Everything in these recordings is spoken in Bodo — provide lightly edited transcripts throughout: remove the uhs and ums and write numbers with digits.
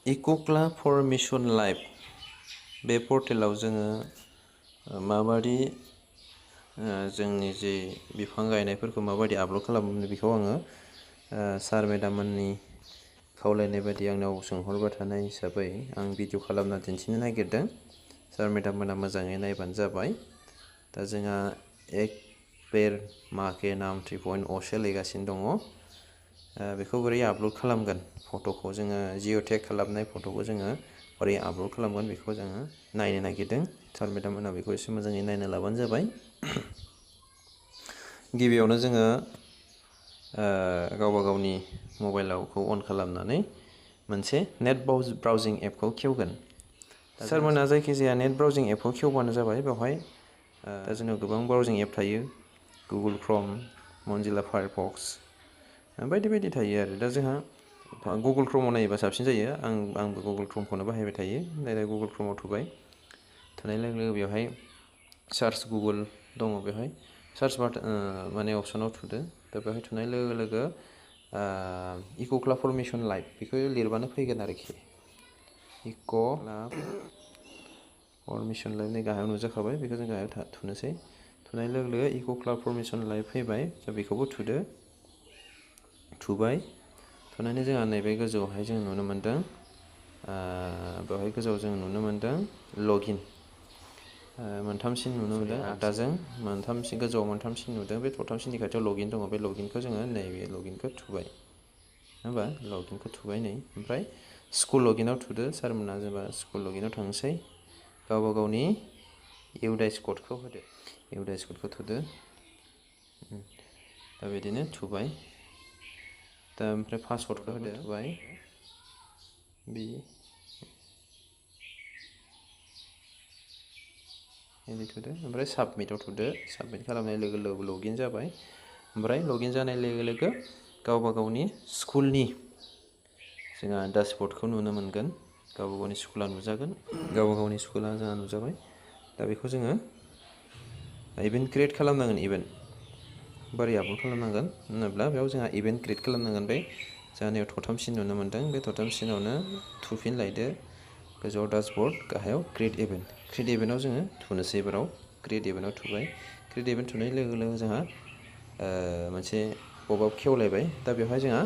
इक'क्ला फर मिशन लाइफ बे पर्टेलाव जोङो माबादि जोंनि जे बिफां गायनायफोरखौ माबादि आपल'ड खालामो बेखौ आङो सार मेडाममोननि खावलायनाय बायदि आंनाव सोंहरबाय थानाय हिसाबै आं भिडिअ खालामना दिन्थिनो नागिरदों। सार मेडाममोना मोजाङै नायबानो जाबाय। दा जोंहा एक पेर मा के नाम 3.0 सोलिगासिनो दङ। बेखौ बोरै आपल'ड खालामगोन फट'खौ जोङो जिअ' टेग खालामनाय फट'खौ जोङो बोरै आपल'ड खालामगोन बेखौ जोङो नायनो नागिरदों। सार मेडाममोना बेखौ एसे मोजाङै नायना लाबानो जाबाय। गिबियावनो जोङो गावबा गावनि मबाइलखौ अन खालामनानै मोनसे नेट ब्राउजिं एपखौ खेवगोन। सारमोना जायखिजाया नेट ब्राउजिं एपखौ खेवबानो जाबाय। बेवहाय दा जोंनाव गोबां ब्राउजिं एप थायो, गुगोल क्रोम, मोजिल्ला फायारफक्स बायदि बायदि थायो आरो। दा जोंहा गुगोल क्रोमाव नायोबा साबसिन जायो। आंबो गुगोल क्रोमखौनो बाहायबाय थायो। डाइरेक्ट गुगोल क्रोमाव थुबाय, थुनाय लोगो लोगो बेवहाय सार्च गुगोल दङ। बेवहाय सार्च माने अपसनाव थुदो। दा बेवहाय थुनाय लोगो लोगो इक'क्ला फर मिशन लाइफ बेखौ लिरबानो फैगोन आरोखि। इक'क्ला फर मिशन लाइफ नै गाहायाव नुजाखाबाय। बेखौ जों गाहायाव थुनोसै। थुनाय लोगो लोगो इक'क्ला फर मिशन लाइफ फैबाय। दा बेखौबो थुदो। थुबाय। थुनानै जोंहा नैबे गोजौआवहाय जों नुनो मोन्दों, बेवहाय गोजौआव जों नुनो मोन्दों लगइन। मोनथामसिन नुनो मोन्दों आगदाजों मोनथामसिन, गोजौआव मोनथामसिन नुदों। बे थथामसिननि खाथियाव लगइन दङ। बे लगइनखौ जोङो नैबे लगइनखौ थुबाय। होमबा लगइनखौ थुबाय नै। ओमफ्राय स्कुल लगइनाव थुदो। सारमोना जेनेबा स्कुल लगइनाव थांसै। गावबा गावनि इउडाइस क'डखौ होदो। इउडाइस क'डखौ थुदो। दा बिदिनो थुबाय। दा ओमफ्राय पासवर्डखौ होदो। थुबाय। बिदि थुदो। ओमफ्राय साबमिटआव थुदो। साबमिट खालामनाय लोगो लोगो लगइन जाबाय। ओमफ्राय लगइन जानाय लोगो लोगो गावबा गावनि स्कुलनि जोंहा डासबर्डखौ नुनो मोनगोन। गावबा गावनि स्कुला नुजागोन। गावबा गावनि स्कुला जोंहा नुजाबाय। दा बेखौ जोङो इभेन्ट क्रियेट खालामनांगोन। इभेन्ट बोरै आपल'ड खालामनांगोन होनोब्ला बेयाव जोंहा इभेन्ट क्रियेट खालामनांगोन। बे जानायाव थथामसिन नुनो मोन्दों। बे थथामसिनावनो थुफिनलायदो। गोजौआव डासबर्ड, गाहायाव क्रिएट इभेन्ट। क्रिएट इभेन्टआव जोङो थुनोसै। एबाराव क्रिएट इभेन्टआव थुबाय। क्रिएट इभेन्ट थुनाय लोगो लोगो जोंहा मोनसे पपआप खेवलायबाय। दा बेवहाय जोंहा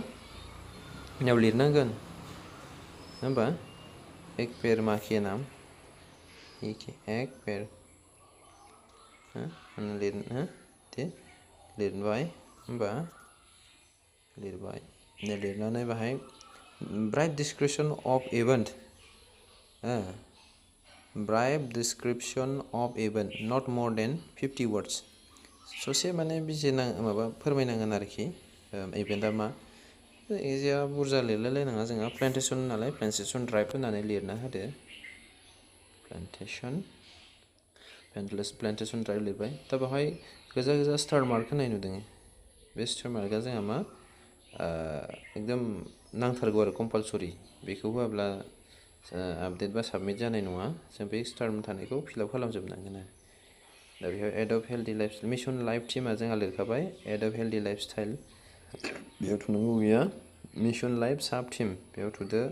याव लिरनांगोन, नङा होमबा? एक पेर मा के नाम, एक पेर लिरबाय। होमबा लिरबाय। लिरनानै बाहाय brief description of event, brief description of event not more than 50 words. ससे माने माबा फोरमायनांगोन आरोखि इभेन्टआ मा। जायखिजाया बुरजा लिरलायलायनाङा। जोंहा प्रेजेन्टेसन नालाय प्रेजेन्टेसन ड्राइभ होनानै लिरना होदो। प्रेजेन्टेसन ड्राइभ लिरबाय। दा बेवहाय गोजा गोजा स्टार मार्क होनाय नुदों। बे स्टार मार्कआ जोंहा मा एकदम नांथारगौ आरो कम्पालसरि। बेखौ होआब्ला आपडेट बा साबमिट जानाय नङा। जों बे स्टार थानायखौ फिलआप खालामजोबनांगोन आरो। दा बेयाव aid of healthy life mission life टिमा जोंहा लिरखाबाय। Aid of healthy life style बेयाव थुनांगौ गैया। मिशन लाइफ साब टिम बेयाव थुदो।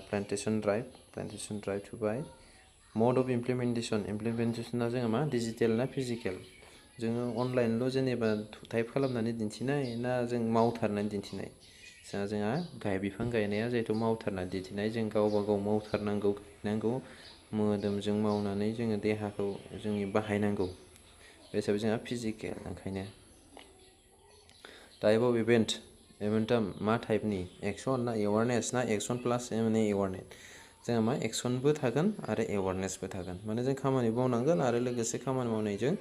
प्रेजेन्टेसन ड्राइभ थुबाय। मड अफ इमप्लिमेन्टेसना जोंहा मा डिजिटेल ना फिजिकेल। जोङो अनलाइनल' जेनेबा टाइप खालामनानै दिन्थिनाय ना जों मावथारनानै दिन्थिनाय। जोंहा बिफां गायनाया जिहेथु मावथारनानै दिन्थिनाय। जों गावबा गाव मावथारनांगौ, गायनांगौ, मोदोमजों मावनानै जोङो देहाखौ जोंनि बाहायनांगौ। बे हिसाबै जोंहा फिजिकेल। ओंखायनो टाइप अफ इभेन्टआ मा टाइपनि एक्सन ना एवारनेस ना एक्सन प्लास एवारनेस। जोंहा मा एक्सनबो थागोन आरो एवारनेसबो थागोन। माने जों खामानि मावनांगोन आरो लोगोसे खामानि मावनायजों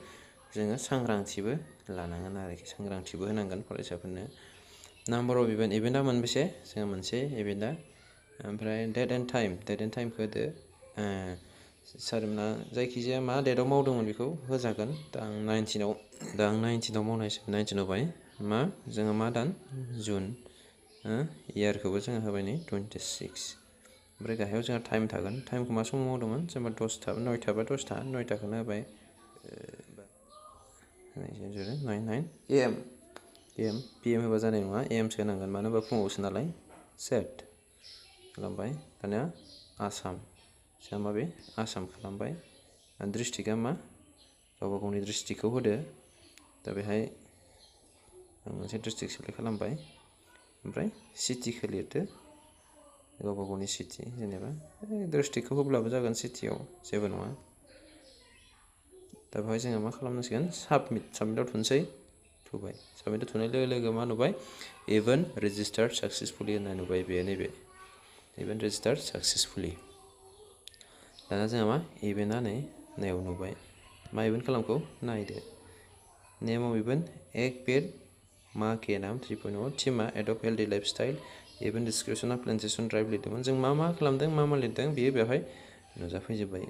जोङो सांग्रांथिबो लानांगोन आरोखि। सांग्रांथिबो होनांगोन फरायसाफोरनो। नाम्बार अफ इभेन्टआ मोनबेसे? जोङो मोनसे इभेन्टआ। ओमफ्राय डेट एन्ड टाइमखौ होदो। सारमोना जायखिजाया मा डेटआव मावदोंमोन बेखौ होजागोन। दा आं 19आव मावनायसै। 19 होबाय। मा जोङो मा दान? जुन। इयारखौबो जोङो होबाय नै 26। ओमफ्राय गाहायाव जोंहा टाइम थागोन। टाइमखौ मा समाव मावदोंमोन? जेनेबा 9टा बा 10टा, 9टाखौनो होबाय। 9 AM PM होबा जानाय नङा। AM सो होनांगोन, मानो होनबा फुङावसो नालाय। सेट खालामबाय दानिया आसाम जोंहा माबे आसाम खालामबाय डिस्ट्रिक्टआ मा गावबा गावनि डिस्ट्रिक्टखौ होदो दा बेहाय मोनसे डिस्ट्रिक्ट सेलेक्ट खालामबाय ओमफ्राय सिटिखौ लिरदो गावबा गावनि सिटि जेनेबा डिस्ट्रिक्टखौ होब्लाबो जागोन सिटियाव जेबो नङा दा बेवहाय जोङो मा खालामनांसिगोन साबमिटआव थुनोसै थुबाय साबमिटआव थुनाय लोगो लोगो मा नुबाय इभेन्ट रेजिस्टार्ड साक्सेसफुलि होननाय नुबाय बेयो नैबे इभेन्ट रेजिस्टार्ड साक्सेसफुलि दाना जोंहा मा इभेन्टआ नै नायाव नुबाय मा इभेन्ट खालामखौ नायदो नेम अफ इभेन्ट एक पेड मा के नाम 3.0 थीमा एडप्ट हेल्दी लाइफस्टाइल इभेन्ट डिसक्रिपसना प्लेन्टेसन ड्राइभ लिरदोंमोन जों मा खालामदों मा लिरदों बेयो बेवहाय नुजाफैजोब्बाय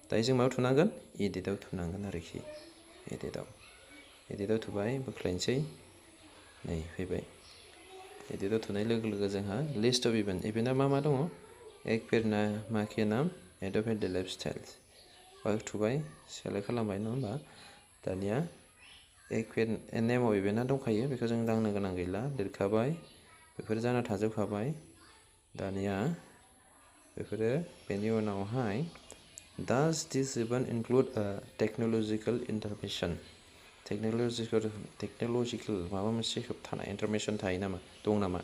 दायो जों मायाव थुनांगोन एडिटआव थुनांगोन आरोखि एडिटआव थुबाय बोख्लायनोसै नै फैबाय एडिटआव थुनाय लोगो लोगो जोंहा लिस्ट अफ इभेन्टआ मा दङ एक पेड मा के नाम एडप्ट हेल्दी लाइफस्टाइल बाहाय थुबाय सेलेक्ट खालामबाय नङा होमबा दानिया एक पेड नेम अफ इभेन्टआ दंखायो बेखौ जों दांनो गोनां गैला लिरखाबाय बेफोर जाना थाजोबखाबाय दानिया बेफोरो बेनि उनावहाय does this event include technological intervention technological माबा मोनसे होबथानाय इन्टारभेन्सन थायो नामा दं नामा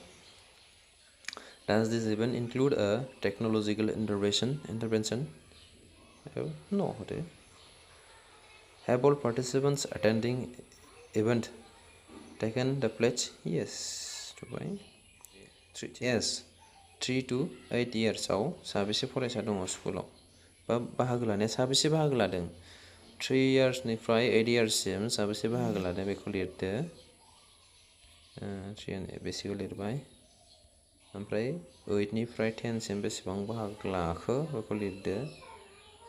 does this event include technological intervention no होदो have all participants attending event taken the pledge yes थुबाय yes 3 to 8 years आव साबेसे फरायसा दङ स्कुलाव बा बाहागो लानाया साबेसे बाहागो लादों 3 yearsनिफ्राय 8 yearsसिम साबेसे बाहागो लादों बेखौ लिरदो 3 बेसेखौ लिरबाय ओमफ्राय 8निफ्राय 10सिम बेसेबां बाहागो लाखो बेखौ लिरदो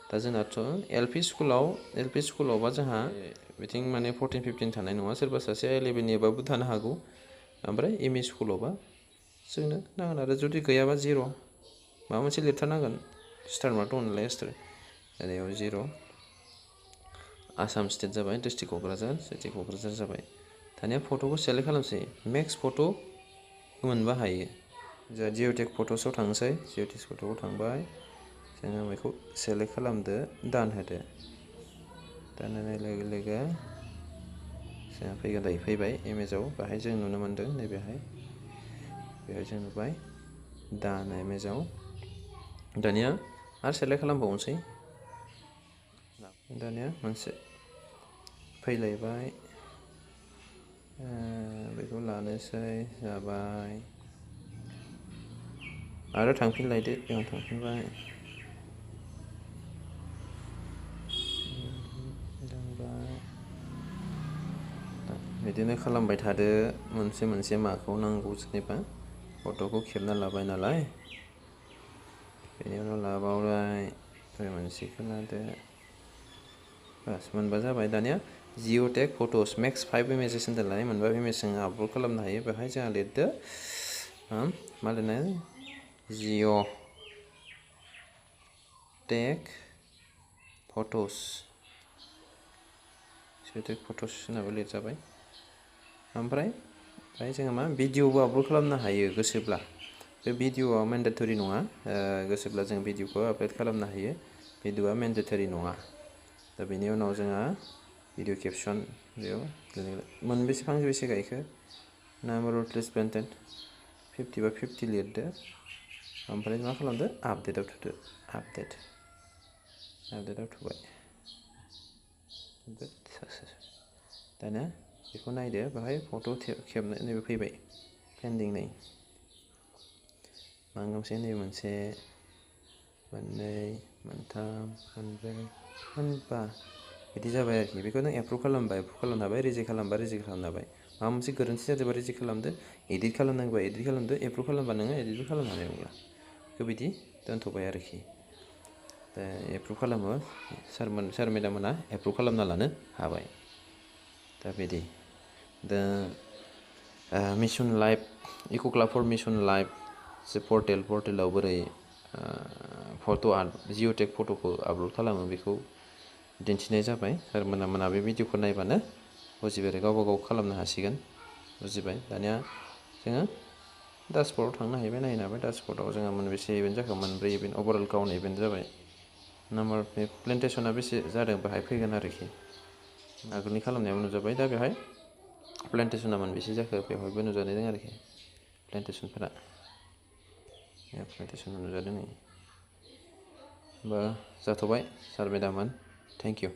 दा जोंनाथ' एलपि स्कुलावबा जोंहा बिथिं माने 14-15 थानाय नङा सोरबा सासे 11निबाबो थानो हागौ ओमफ्राय एमइ स्कुलावबा जोंनो नांगोन आरो जुदि गैयाबा 0 माबा मोनसे लिरथारनांगोन स्टार मार्क दं नालाय एक्सट्रा ओरैयाव 0 आसाम स्टेट जाबाय डिस्ट्रिक्ट क'क्राझार जाबाय दानिया फट'खौ सेलेक्ट खालामसै मेक्स फट' मोनबा हायो जोंहा जिअ'टेक फट'सआव थांसै जिअ'टेक फट'आव थांबाय जोङो बेखौ सेलेक्ट खालामदो दान होदो दान होनाय लोगो लोगो जोंहा फैगोन दायो फैबाय इमेजाव बाहाय जों नुनो मोन्दों नैबेहाय बेहाय जों नुबाय दान इमेजाव दानिया आरो सेलेक्ट खालामबावनोसै दानिया मोनसे फैलायबाय बेखौ लानोसै जाबाय आरो थांफिनलायदो बेयाव थांफिनबाय बिदिनो खालामबाय थादो मोनसे माखौ नांगौ जेनेबा फट'खौ खेबना लाबाय नालाय बेनि उनाव लाबावबाय मोनसेखौ लादो बास मोनबा जाबाय दानिया जिअ'टेक फट'स मेक्स 5 इमेजेस होनदोंलाय मोनबा इमेज जों आपल'ड खालामनो हायो बेवहाय जोंहा लिरदो मा लिरनाय जिअ'टेक फट'स होनाबो लिरजाबाय ओमफ्राय जोङो मा भिडिअबो आपल'ड खालामनो हायो गोसोब्ला बे भिडिअआ मेन्डेटरि नङा गोसोब्ला जों भिडिअखौ आपल'ड खालामनो हायो भिडिअआ मेन्डेटरि नङा दा बेनि उनाव जोंहा भिडिअ केपसन बेयाव बेसे गायखो नाम्बार अफ रिस्पेक्टेड 50 बा 50 लिरदो ओमफ्राय मा खालामदो आपडेटआव थुदो आपडेटआव थुबाय दानिया बेखौ नायदो बेहाय फट' खेबनो नैबे फैबाय पेन्डिं नै गांसे नैबे मोनसे मोननै मोनथाम मोनब्रै मोनबा बिदि जाबाय आरोखि बेखौ नों एप्रुभ खालामनो हाबाय रिजेक्ट खालामनो हाबाय माबा मोनसे गोरोन्थि जादोंबा रिजेक्ट खालामदो एडिट खालामनांगौबा एडिट खालामदो एप्रुभ खालामबा नोङो एडिटबो खालामनो हानाय नंला बेखौ बिदि दोनथ'बाय आरोखि दा एप्रुभ खालामो सार मेडाममोना एप्रुभ खालामना लानो हाबाय दा बिदि दा मिशन लाइभ इक' क्लाब फर मिशन लाइभ जे पर्टेलाव बोरै फट' जिअ'टेक फट'खौ आपल'ड खालामो बेखौ दिन्थिनाय जाबाय सारमोना बे भिडिअखौ नायबानो बुजिबाय गावबा गाव खालामनो हासिगोन बुजिबाय दानिया जोङो डासबर्डआव थांनो हाबाय नायनो हाबाय डासबर्डआव जोंहा मोनबेसे इभेन्ट जाखो मोनब्रै इभेन्ट अभारअल काउन्ट इभेन्ट जाबाय नाम्बार बे प्लेन्टेसना बेसे जादों बेहाय फैगोन आरोखि आगोलनि खालामनायाव नुजाबाय दा बेहाय प्लेन्टेसना मोनबेसे जाखो बेवहायबो नुजादों आरोखि प्लेन्टेसनफोरा प्लेन्टेसना नुजादों नै होमबा जाथ'बाय सार मेडाममोन थेंक इउ